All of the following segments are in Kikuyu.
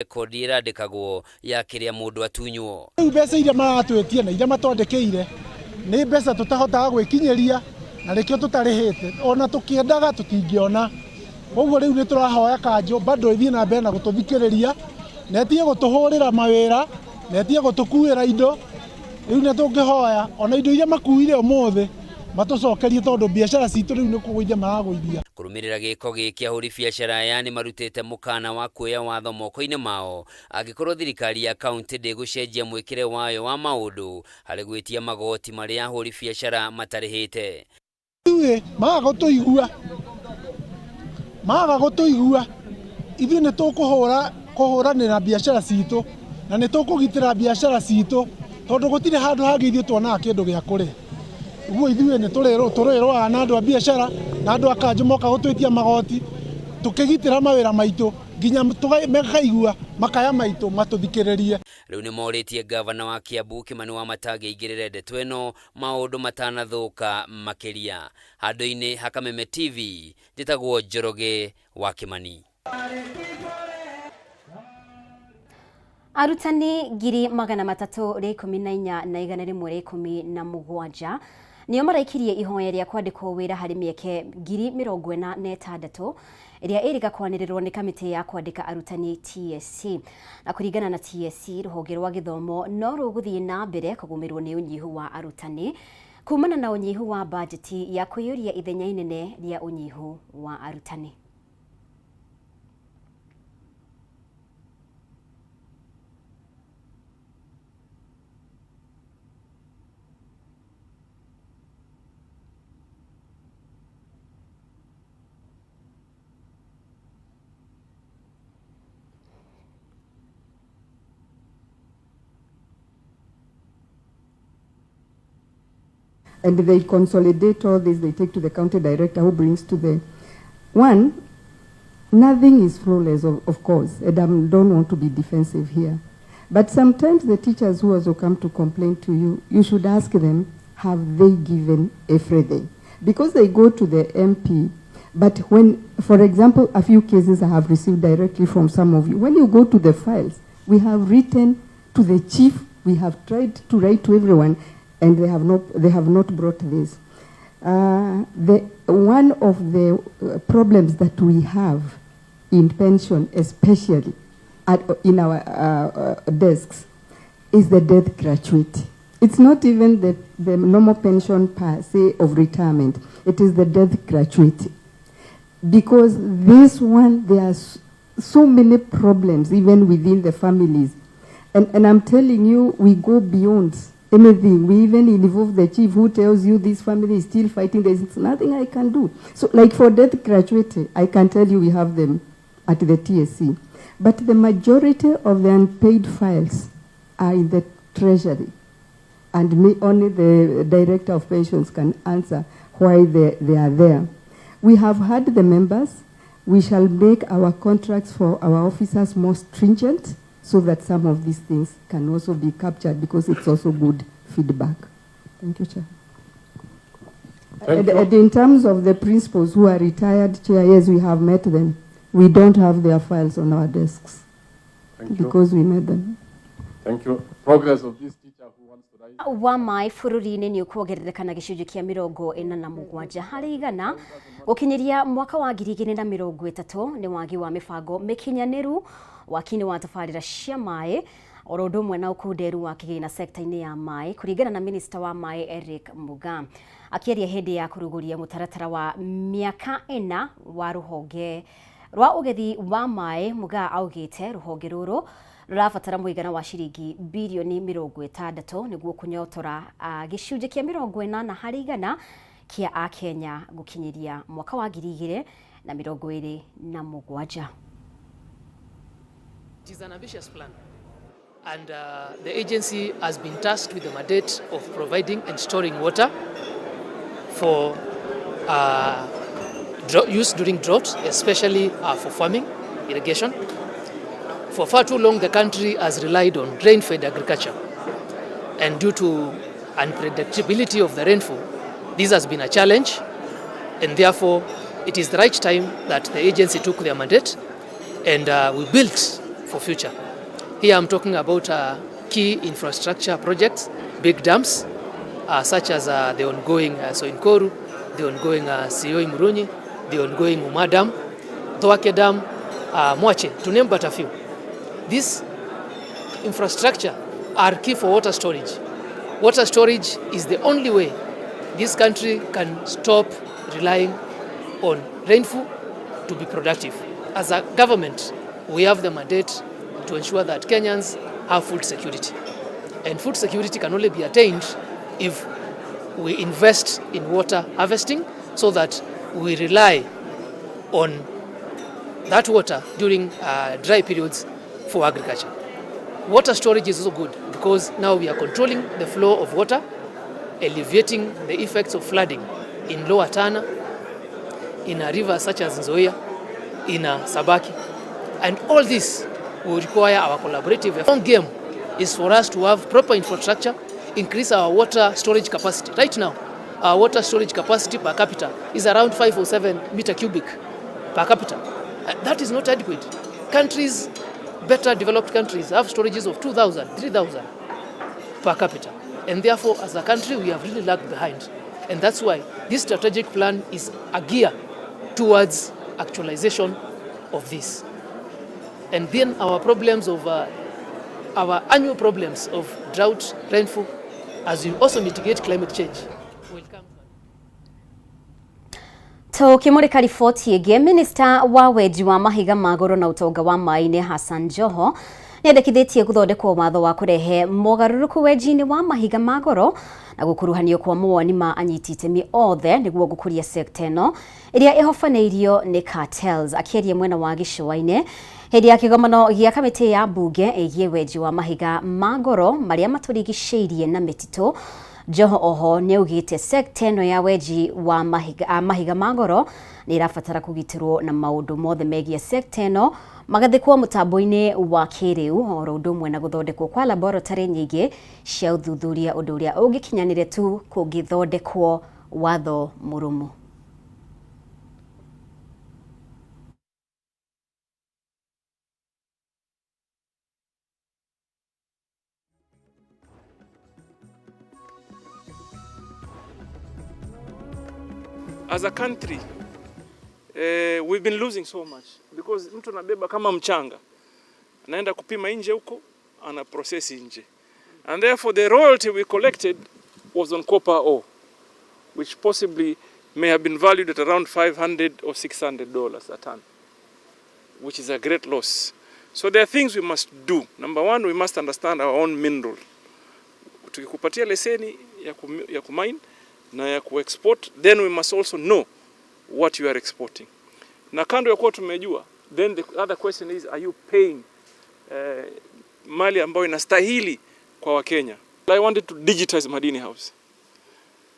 Rekondi ĩrandĩkagwo ya kĩrĩa mũndũ atunywo. Rĩu mbeca iria maratwĩtia na iria matwandĩkĩire nĩ mbeca tũtahotaga gwĩkinyĩria na nĩkĩo tũtarĩhĩte ona tũkĩendaga tũtingĩona. Koguo rĩu nĩ tũrahoya kanjũ bado ĩthiĩ na mbere na gũtũthikĩrĩria na ĩtige gũtũhũrĩra mawĩra na ĩtige gũtũkuĩra indo. Rĩu nĩ tũngĩhoya ona indo iria makuire ũmũthĩ matũcokerie tondũ biacara citũ rĩu nĩ kũgũithia maragũithia. Kũrũmĩrĩra gĩko gĩkĩ ahũri biacara aya nĩ marutĩte mũkana wa kuoya watho moko-inĩ mao angĩkorwo thirikari ya kaunti ndĩgũcenjia mwĩkĩre wayo wa maũndũ harĩ gwĩtia magoti marĩa ahũri biacara matarĩhĩte. Ithuĩ maga gũtũigua, maga gũtũigua, ithuĩ nĩ tũkũhũra kũhũranĩra biacara citũ na nĩ tũkũgitĩra biacara citũ tondũ gũtirĩ handũ hangĩ ithuĩ tuonaga kĩndũ gĩa kũrĩa. Ũguo ithuĩ nĩ tũrĩrũaga na andũ a biacara na andũ a kanjũ moka gũtwĩtia magoti tũkĩgitĩra mawĩra maitũ nginya makaigua makaya maitũ matũthikĩrĩrie. Rĩu nĩ morĩtie ngavana wa Kiambu Kimani Wamatangi aingĩrĩre ndeto ĩno maũndũ matanathũka makĩria. Handũ-inĩ ha Kameme TV, njĩtagwo Njoroge wa Kimani. Arutani 314,117 nĩo maraikirie ihoya rĩa kwandĩkwo wĩra harĩ mĩeke 46,000 ĩrĩa ĩrĩga kwanĩrĩrwo nĩ kamĩtĩ ya kwandĩka arutani TSC. Na kũringana na TSC, rũhonge rwa gĩthomo no rũgũthiĩ na mbere kũgũmĩrwo nĩ ũnyihu wa arutani kumana na ũnyihu wa bajeti ya kũiyũria ithenya inene rĩa ũnyihu wa arutani. And they consolidate all this, they take to the county director who brings to the... One, nothing is flawless, of course, and I don't want to be defensive here. But sometimes the teachers who also come to complain to you, you should ask them, have they given everything? Because they go to the MP, but when, for example, a few cases I have received directly from some of you, when you go to the files, we have written to the chief, we have tried to write to everyone, and they have not brought this. One of the problems that we have in pension, especially in our desks, is the death gratuity. It's not even the normal pension per se of retirement. It is the death gratuity. Because this one, there are so many problems, even within the families. And I'm telling you, we go beyond anything. We even involve the chief who tells you this family is still fighting. There's nothing I can do. So for death gratuity, I can tell you we have them at the TSC. But the majority of the unpaid files are in the treasury. And only the director of pensions can answer why they are there. We have had the members. We shall make our contracts for our officers more stringent so that some of these things can also be captured, because it's also good feedback. Thank you, Chair. Thank you. And in terms of the principals who are retired, Chair, yes, we have met them. We don't have their files on our desks. Thank you. Because we met them. Thank you. Progress of this teacher who wants to rise. Wa maĩ bũrũri-inĩ nĩ ũkuongerereka na gĩcunjĩ kĩa 47 harĩ igana gũkinyĩria mwaka wa 2030 nĩ wagi wa mĩbango mĩkinyanĩru waki-inĩ wa tabarĩra cia maĩ oro ũndũ ũmwe na ũkunderu wa kĩgĩna sekta-inĩ ya maĩ kũringana na minista wa maĩ Eric Mugaa akĩaria hĩndĩ ya kũrugũria mũtaratara wa mĩaka ĩna wa rũhonge rwa ũgethi wa maĩ. Mugaa augĩte rũhonge rũrũ rũrabatara mũigana wa ciringi birioni 60 nĩguo kũnyotora gĩcunjĩ kĩa 80 harĩ igana kĩa Akenya gũkinyĩria mwaka wa 2027. It is an ambitious plan, and the agency has been tasked with the mandate of providing and storing water for use during drought, especially for farming, irrigation. For far too long, the country has relied on rain-fed agriculture, and due to unpredictability of the rainfall, this has been a challenge, and therefore it is the right time that the agency took their mandate, and we built for future. Here I'm talking about key infrastructure projects, big dams, such as the ongoing Soinkoru, the ongoing Sioi Murunyi, the ongoing Uma Dam, Thwake Dam, Mwache, to name but a few. This infrastructure are key for water storage. Water storage is the only way this country can stop relying on rainfall to be productive. As a government, we have the mandate to ensure that Kenyans have food security. And food security can only be attained if we invest in water harvesting so that we rely on that water during dry periods for agriculture. Water storage is also good because now we are controlling the flow of water, alleviating the effects of flooding in Lower Tana, in a river such as Nzoia, in a Sabaki. And all this will require our collaborative effort. Long game is for us to have proper infrastructure, increase our water storage capacity. Right now, our water storage capacity per capita is around 5 or 7 meter cubic per capita. That is not adequate. Countries, better developed countries, have storages of 2,000, 3,000 per capita. And therefore, as a country, we have really lagged behind. And that's why this strategic plan is a gear towards actualization of this. And then our problems of, our annual problems of drought, rainfall, as we also mitigate climate change, will come. Tukimurika riboti ĩngĩ, minista wa wenji wa mahiga ma goro na ũtonga wa maĩ-inĩ Hassan Joho nĩendekithĩtie gũthondekwo watho wa kũrehe mogarũrũku wenji-inĩ wa mahiga ma goro na gũkuruhanio kwa mawoni ma anyiti itemi othe nĩguo gũkũria sekta ĩno ĩrĩa ĩhobanĩirio nĩ cartels. Akĩaria mwena wa gĩcũa-inĩ hĩndĩ ya kĩgomano gĩa kamĩtĩ ya mbunge ĩgiĩ wenji wa mahiga ma goro marĩa matũrigicĩirie na mĩtitũ, Joho oho nĩaugĩte sekta ĩno ya wenji wa mahiga ma goro nĩ ĩrabatara kũgitĩrwo na maũndũ mothe megiĩ sekta ĩno magathĩkwo mũtambo-inĩ wa kĩrĩu oro ũndũ ũmwe na gũthondekwo kwa laboratory nyingĩ cia ũthuthuria, ũndũ ũrĩa ũngĩkinyanĩre tu kũngĩthondekwo watho mũrũmu. As a country, we've been losing so much because mtu anabeba kama mchanga, anaenda kupima nje huko, ana process nje, and therefore the royalty we collected was on copper ore, which possibly may have been valued at around $500 or $600 a ton, which is a great loss. So there are things we must do. Number one, we must understand our own mineral. Tukikupatia leseni ya kumine na ya kuexport, then we must also know what you are exporting. Na kando ya kuwa tumejua, then the other question is, are you paying mali ambayo inastahili kwa Wakenya? I wanted to digitize Madini House.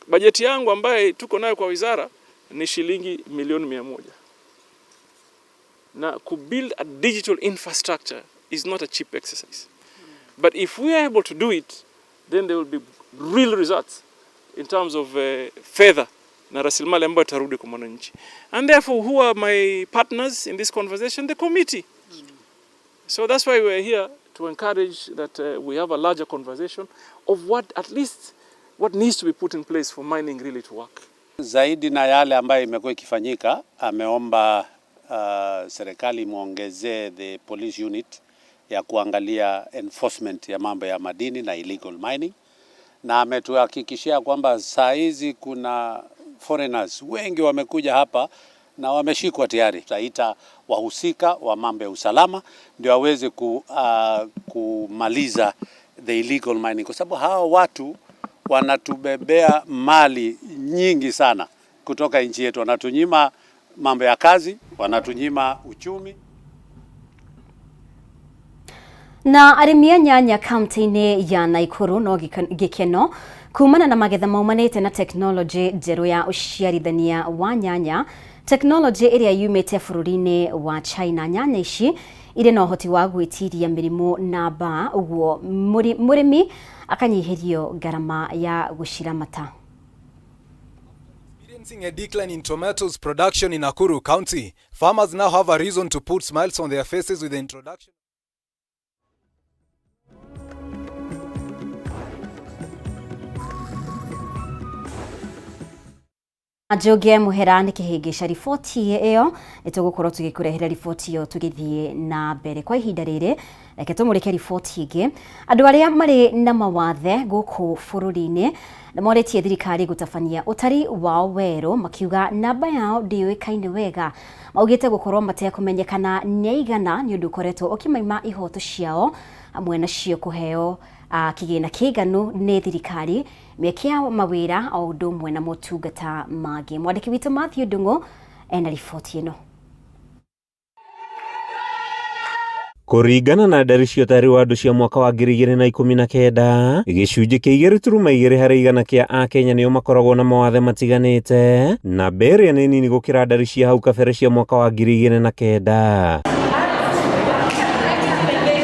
Bajeti yangu ambaye tuko nayo kwa wizara ni shilingi milioni 100. Na ku build a digital infrastructure is not a cheap exercise. But if we are able to do it, then there will be real results in terms of fedha na rasilimali ambayo itarudi kwa mwananchi. And therefore, who are my partners in this conversation? The committee. So that's why we're here, to encourage that we have a larger conversation of what at least what needs to be put in place for mining really to work. Zaidi na yale ambayo imekuwa ikifanyika, ameomba serikali muongezee the police unit ya kuangalia enforcement ya mambo ya madini na illegal mining, na ametuhakikishia kwamba saa hizi kuna foreigners wengi wamekuja hapa na wameshikwa tayari. Tutaita wahusika wa mambo ya usalama ndio waweze kumaliza the illegal mining, kwa sababu hawa watu wanatubebea mali nyingi sana kutoka nchi yetu, wanatunyima mambo ya kazi, wanatunyima uchumi. Na arĩmi a nyanya kaunti-inĩ ya Nakuru no gĩkeno kumana na magetha maumanĩte na tekinoronjĩ njerũ ya ũciarithania wa nyanya, tekinoronjĩ ĩrĩa yumĩte bũrũri-inĩ wa China. Nyanya ici irĩ na ũhoti wa gwĩtiria mĩrimũ na mbaa, ũguo mũrĩmi akanyihĩrio ngarama ya gũciramata. Experiencing a decline in tomatoes production in Nakuru County, farmers now have a reason to put smiles on their faces with the introduction Njoge Muhera nĩ kĩhĩngĩca riboti ĩyo. Nĩ tũgũkorwo tũgĩkũrehera riboti ĩyo tũgĩthiĩ na mbere. Kwa ihinda rĩrĩ, reke tũmũrĩke riboti ĩngĩ. Andũ arĩa marĩ na mawathe gũkũ bũrũri-inĩ nĩ morĩtie thirikari gũtabania ũtari wao werũ, makiuga namba yao ndĩũĩkaine wega. Maugĩte gũkorwo matekũmenyekana nĩ aigana nĩ ũndũ ũkoretwo ũkĩmaima ihoto ciao, hamwe nacio kũheo kĩgĩna kĩiganu nĩ thirikari, mĩeke ya mawĩra o ũndũ ũmwe na motungata mangĩ. Mwandĩki witũ Matthew Ndung'u ena riboti ĩno. Kũringana na ndari cia ũtari wa andũ cia mwaka wa 2019, gĩcunjĩ kĩa 2.2 harĩ igana kĩa Akenya nĩo makoragwo na mawathe matiganĩte, namba ĩrĩa nĩ nini gũkĩra ndari cia hau kabere cia mwaka wa 2009.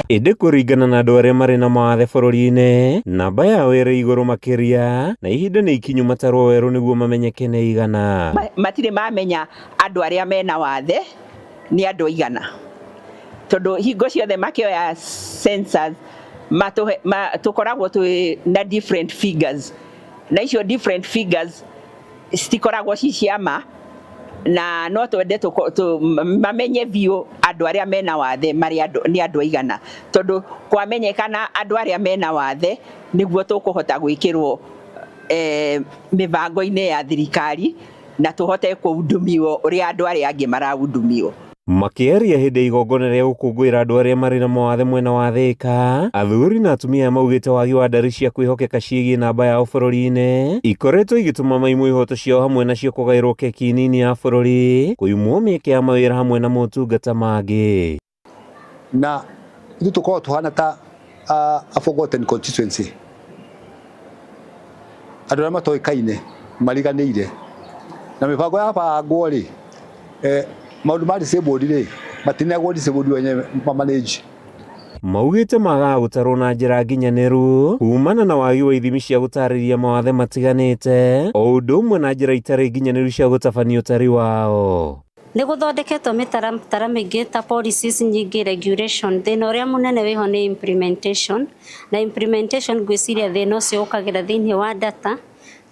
Ĩndĩ kũringana na andũ arĩa marĩ na mawathe bũrũri-inĩ, namba yao ĩrĩ igũrũ makĩria, na ihinda nĩ ikinyu matarwo werũ nĩguo mamenyeke nĩ aigana. Matirĩ mamenya andũ arĩa mena wathe nĩ andũ aigana, tondũ hingo ciothe makĩoya census tũkoragwo twĩ na different figures, na icio different figures citikoragwo ci cia ma, na no twende mamenye biũ andũ arĩa mena wathe marĩ andũ nĩ andũ aigana, tondũ kwamenyekana andũ arĩa mena wathe nĩguo tũkũhota gwĩkĩrwo mĩbango-inĩ ya thirikari na tũhote kũhudumiwo ũrĩa andũ arĩa angĩ marahudumiwo. Makĩaria hĩndĩ ya igongona rĩa gũkũngũĩra andũ arĩa marĩ na mawathe mwena wa Thĩka, athuri na atumia maugĩte wagi wa ndari cia kwĩhokeka ciĩgiĩ namba yao bũrũri-inĩ ikoretwo igĩtũma maimwo ihoto ciao, hamwe nacio kũgaĩrwo keki nini ya bũrũri, kũimwo mĩeke ya mawĩra hamwe na motungata mangĩ. Na ithuĩ tũkoragwo tũhana ta a forgotten constituency, andũ arĩa matoĩkaine mariganĩire, na mĩbango yabangwo rĩ, maũndũ ma disabled rĩ, matineagwo disabled wenyewe ma manage. Maugĩte magaga gũtarwo na njĩra nginyanĩru kumana na wagi wa ithimi cia gũtarĩria mawathe matiganĩte, o ũndũ ũmwe na njĩra itarĩ nginyanĩru cia gũtabania ũtari wao. Nĩ gũthondeketwo mĩtaratara mĩingĩ ta policies nyingĩ, regulation. Thĩna ũrĩa mũnene wĩho nĩ implementation, na implementation ngwĩciria thĩna ũcio ũkagĩra thĩinĩ wa data,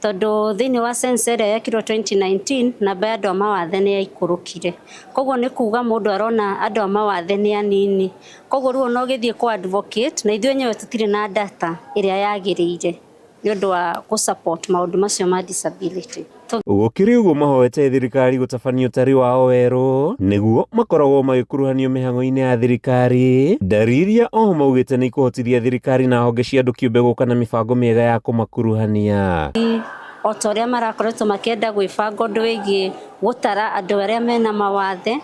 tondũ thĩinĩ wa census ĩrĩa yekirwo 2019 namba ya andũ a mawathe nĩ yaikũrũkire. Koguo nĩ kuga mũndũ arona andũ a mawathe nĩ anini, koguo rĩu ona ũgĩthiĩ kũ advocate na ithuĩ enyewe tũtirĩ na data ĩrĩa yagĩrĩire nĩ ũndũ wa gũ support maũndũ macio ma disability. Gũkĩrĩ ũguo, mahoete thirikari gũtabania ũtari wao werũ nĩguo makoragwo magĩkuruhanio mĩhang'o-inĩ ya thirikari, ndari iria oho maugĩte nĩ ikũhotithia thirikari na honge cia andũ kĩũmbe gũka na mĩbango mĩega ya kũmakuruhania. O ta ũrĩa marakoretwo makĩenda gwĩbanga ũndũ wĩgiĩ gũtara andũ arĩa mena mawathe,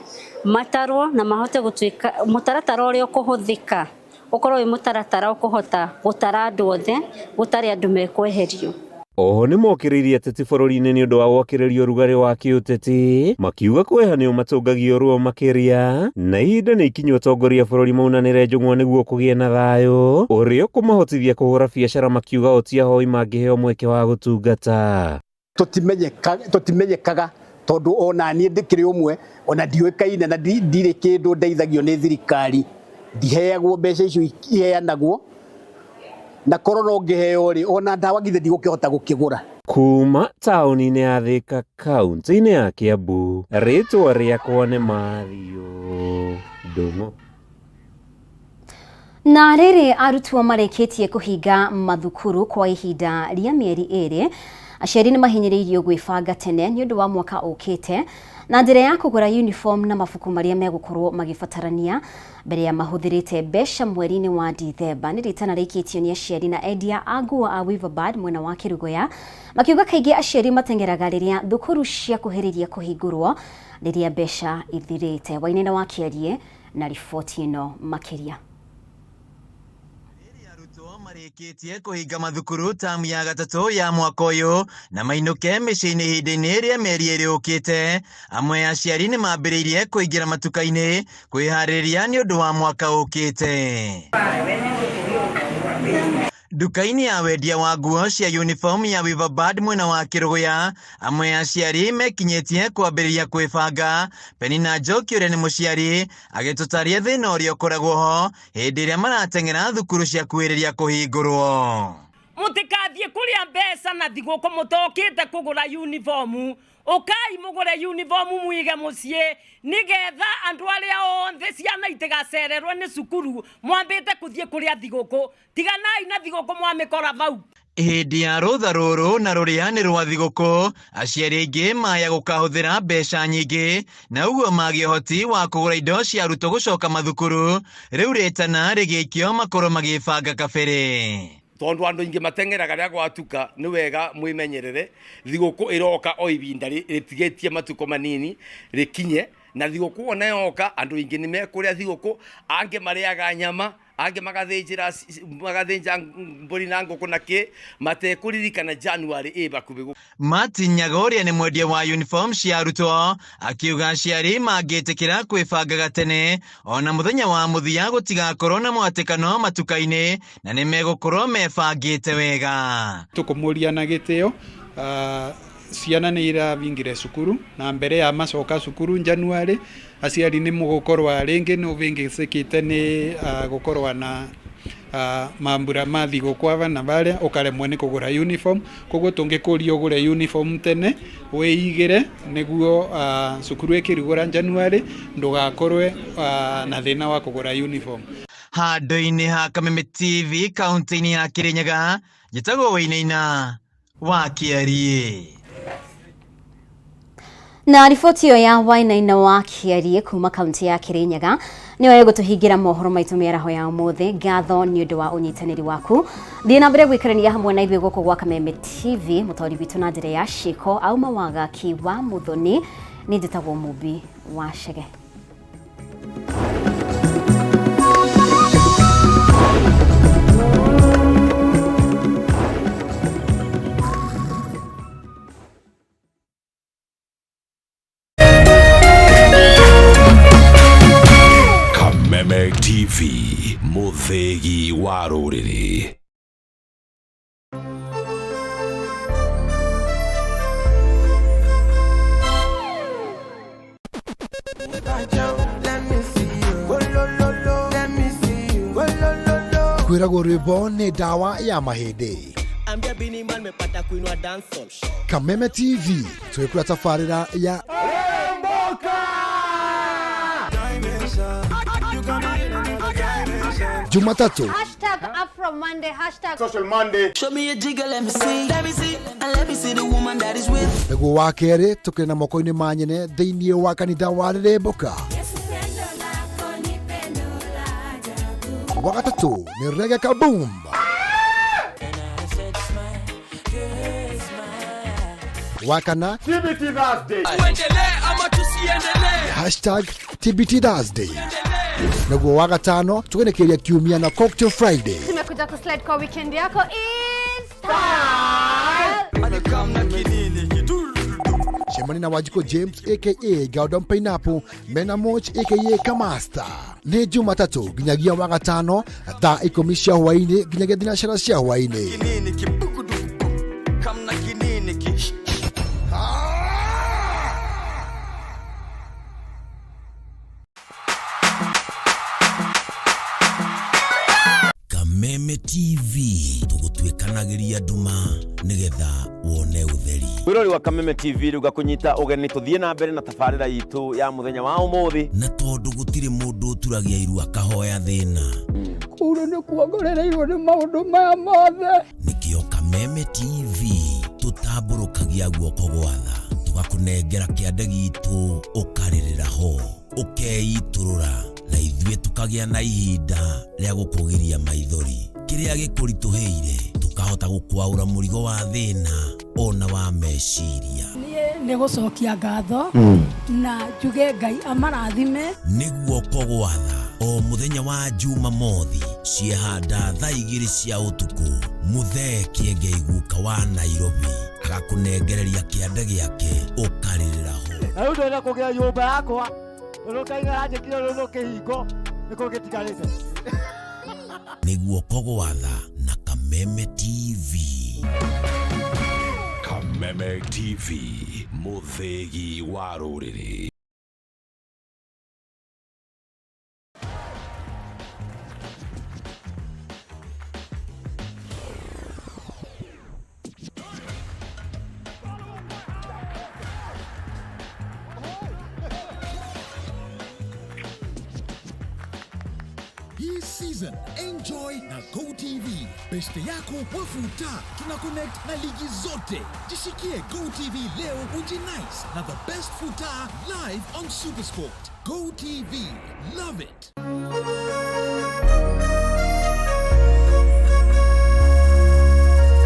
matarwo na mahote gũtuĩka mũtaratara ũrĩa ũkũhũthĩka ũkorwo wĩ mũtaratara ũkũhota gũtara andũ othe gũtarĩ andũ mekweherio. Oho nĩ mokĩrĩirie ateti bũrũri-inĩ nĩ ũndũ wa gwakĩrĩria ũrugarĩ wa kĩũteti, makiuga kwehanio matũngagio ruo makĩria, na ihinda nĩ ikinyu atongoria bũrũri maunanĩre njũng'wa nĩguo kũgĩe na thayũ ũrĩa ũkũmahotithia kũhũra biacara, makiuga o ti ahoi mangĩheo mweke wa gũtungata. Tũtimenyekaga tondũ ona niĩ ndĩkĩrĩ ũmwe, ona ndiũĩkaine na ndirĩ kĩndũ ndeithagio nĩ thirikari, ndiheagwo mbeca icio iheanagwo, na korwo no ngĩheo rĩ, ona ndawa githĩ ndigũkĩhota gũkĩgũra. Kuma taũni-inĩ ya Thika, kaunti-inĩ ya Kiambu, rĩtwa rĩakwa nĩ Matthew Ndung'u. Na rĩrĩ arutwo marĩkĩtie kũhinga mathukuru kwa ihinda rĩa mĩeri 2, aciari nĩ mahinyĩrĩirio gwĩbanga tene nĩ ũndũ wa mwaka ũkĩte na njĩra ya kũgũra uniform na mabuku marĩa megũkorwo magĩbatarania mbere ya mahũthĩrĩte mbeca mweri-inĩ wa Dithemba. Nĩ rĩtana rĩikĩtio nĩ aciari na endia a nguo a Weaverbird mwena wa Kĩrũgoya, makiuga kaingĩ aciari mateng'eraga rĩrĩa thukuru ciakuhĩrĩria kũhingũrwo, rĩrĩa mbeca ithirĩte. Wainaina wa Kĩarie na riboti ĩno makĩria. Marĩkĩtie kũhinga mathukuru tamu ya gatatũ ya mwaka ũyũ na mainũke mĩciĩ-inĩ ihinda-inĩ rĩa mĩeri 2 ũkĩte, amwe aciari nĩ mambĩrĩirie kũingĩra matuka-inĩ kwĩharĩrĩria nĩ ũndũ wa mwaka ũkĩte. Nduka-inĩ ya wendia wa nguo cia uniform ya Weaverbird mwena wa Kĩrũgũya, amwe aciari mekinyĩtie kwambĩrĩria kwĩbanga. Penina Njoki ũrĩa nĩ mũciari agĩtũtaria thĩna ũrĩa ũkoragwo ho hĩndĩ ĩrĩa marateng'era thukuru cia kuhĩrĩria kũhingũrwo. Mũtikathie kũrĩa mbeca na thigũkũ mũtokĩte kũgũra uniform. Ũkai mũgũre uniform mwige mũciĩ nĩgetha andũ arĩa othe ciana itigacererwo nĩ cukuru mwambĩte kũthiĩ kũrĩa thigũkũ. Tiganai na thigũkũ mwamĩkora vau. Hĩndĩ ya rũtha rũrũ na rũrĩa nĩ rwa thigũkũ, aciari aingĩ maya gũkahũthĩra mbeca nyingĩ na ũguo magĩa ũhoti wa kũgũra indo cia arutwo gũcoka mathukuru, rĩu rĩtana rĩgĩikio makorwo magĩbanga kabere. Tondu andu ingi mateng'eraga rĩa gwatuka, nĩ wega mwĩmenyerere. Thigũkũ ĩroka o ibinda rĩtigĩtie matuko manini rĩkinye, na thigũkũ ona yoka andũ aingĩ nĩ mekũrĩa thigũkũ, angĩ marĩaga nyama, angĩ magathĩnja mbũri na ngũkũ na kĩ matekũririkana January ĩ bakubĩ. Martin Nyaga ũrĩa nĩ mwendia wa uniform cia arutwo akiuga aciari mangĩtĩkĩra kwĩbanga gatene ona mũthenya wa mũthia gũtigakorwo na mwatĩkano matuka-inĩ na nĩ megũkorwo mebangĩte wega. Tukumuria na gĩtĩo, ciana nĩ irabingire cukuru na mbere ya macoka cukuru January, aciari nĩ mũgũkorwa rĩngĩ nĩ ũvĩngĩcĩkĩte nĩ gũkorwa na mambura ma thigũkũ aba na baria ũkaremwo nĩ kũgũra uniform. Koguo tũngĩkũria ũgũre uniform tene wĩigĩre nĩguo cukuru ĩkĩrugũra January ndũgakorwe na thĩna wa kũgũra uniform. Handũ-inĩ ha Kameme TV kaunti-inĩ ya Kirinyaga, njĩtagwo Wainaina wa Kĩariĩ. Na riboti ĩyo ya Wainaina wa Kĩariĩ kuma kaunti ya Kirinyaga nĩyo ĩgũtũhingĩra mohoro maitũ mĩaraho ya ũmũthĩ. Ngatho nĩ ũndũ wa ũnyitanĩri waku. Thiĩ na mbere gũikarania hamwe na ithuĩ gũkũ gwa Kameme TV. Mũtaũri witũ na njĩra ya ciĩko auma Wagaki wa Mũthoni, nĩ njĩtagwo Mũmbi wa Chege. Kameme TV, mũthĩgi wa rũrĩrĩ. Kwĩragwo rwĩmbo nĩ ndawa ya mahĩndĩ. Ambia Bini Man mepata kuinua dancehall. Kameme TV twĩkũra tabarĩra ya Jumatatu Hashtag Afro Monday, hashtag Social Monday. Show me a jigger, let me see. Let me see, and let me see the woman that is with. Nĩguo wa kerĩ tũkĩrĩ na moko-inĩ ma nyene thĩinĩ wa kanitha wa Rĩrĩmbũka. Wa gatatũ nĩ Reggae Kaboom. Wa kana TBT Thursday. Tuendelee ama tusiendelee? Hashtag TBT Thursday. Naguo wa gatano tũgenekeria kiumia na Cocktail Friday. Tumekuja kuslide kwa weekend yako in style. Cemani na Wanjikũ James aka Galdon Pineapple mena Moch aka Kamasta nĩ Jumatatũ nginyagia wa gatano thaa 10 cia hwaĩ-inĩ nginyagia thinacara cia hwaĩ-inĩ. Kinini kibugudugu kamna kinini ki. Kameme TV tũgũtuĩkanagĩria nduma nĩgetha wone ũtheri. Mwĩrori wa Kameme TV, rĩu ngakũnyita ũgeni tũthiĩ na mbere na tabarĩra itũ ya mũthenya wa ũmũthĩ. Na tondũ gũtirĩ mũndũ ũturagia iru akahoya thĩna, Kũu nĩ kuongorereirwo nĩ maũndũ maya mothe. Nĩkĩo Kameme TV tũtambũrũkagia guoko gwa tha tũgakũnengera kĩande gitũ ũkarĩrĩra ho ũkeitũrũra na ithuĩ tũkagĩa na ihinda rĩa gũkũgiria maithori. Kĩrĩa gĩkũritũhĩire tũkahota gũkwaũra mũrigo wa thĩna ona wa meciria. Niĩ nĩ gũcokia ngatho na njuge Ngai amarathime. Nĩ guoko gwa tha o mũthenya wa Jumamothi ciehanda thaa 2 cia ũtukũ, Mũthee Kĩengei guka wa Nairobi agakũnengereria kĩande gĩake ũkarĩrĩra ho. Na rĩu ndĩrenda kũgĩa nyũmba yakwa tondũ kaina yanjĩkire rũrũ kĩhingo nĩkĩo gĩtigarĩte. Nĩ guoko gwa tha na Kameme TV. Kameme TV, mũthĩgi wa rũrĩrĩ. This season, enjoy na GoTV. Beste yako wafuta, tuna connect na ligi zote. Jishikie GoTV leo ujinice na the best futa live on Supersport. GoTV, love it.